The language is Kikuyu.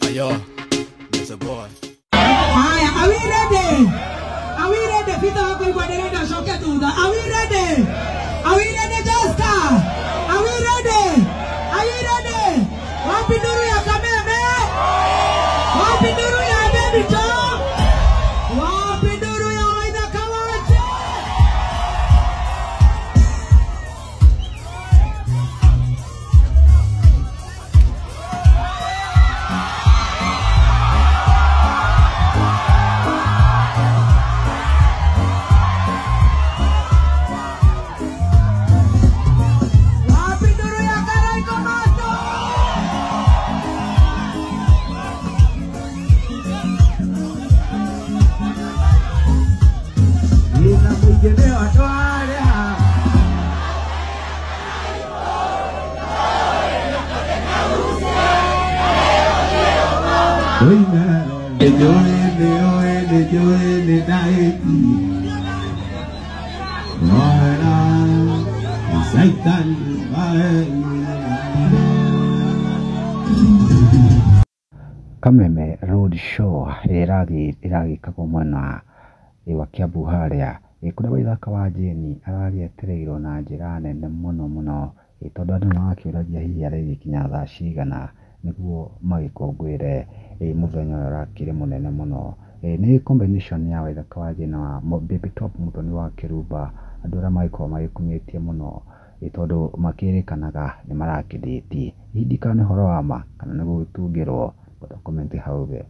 Ayo, it's a boy. Haya, are we ready? Are we ready? Peter wako yuko anaenda shoke tu. Are we ready? Are we ready, Josta? Are we ready? Are you ready? Wapi nduru ya Kameme? Wapi nduru ya Baby Tom? Wapi nduru ya Waithaka wote? Wapi nduru ya Karaiko Mato? Kameme Road Show ĩrĩa ĩragĩkagwo mwena wa Kiambu harĩa kũrĩa Waithaka wa Jane aragĩetereirwo na njĩra nene mũno mũno, tondũ andũ nĩmarakĩũragia hihi arĩgĩkinya thaa cigana nĩguo magĩkũngũĩre mũthenya ũyũ ũrakĩrĩ mũnene mũno. Nĩ combination ya Waithaka wa Jane na Baby Top Mũthoni wa Kĩrumba, andũ arĩa magĩkoragwo magĩkumĩtie mũno, tondũ makĩrĩkanaga nĩ marakĩdate. Hihi ndikana nĩ ũhoro wa ma kana nĩ gũgĩtungĩrwo, comment hau thĩ.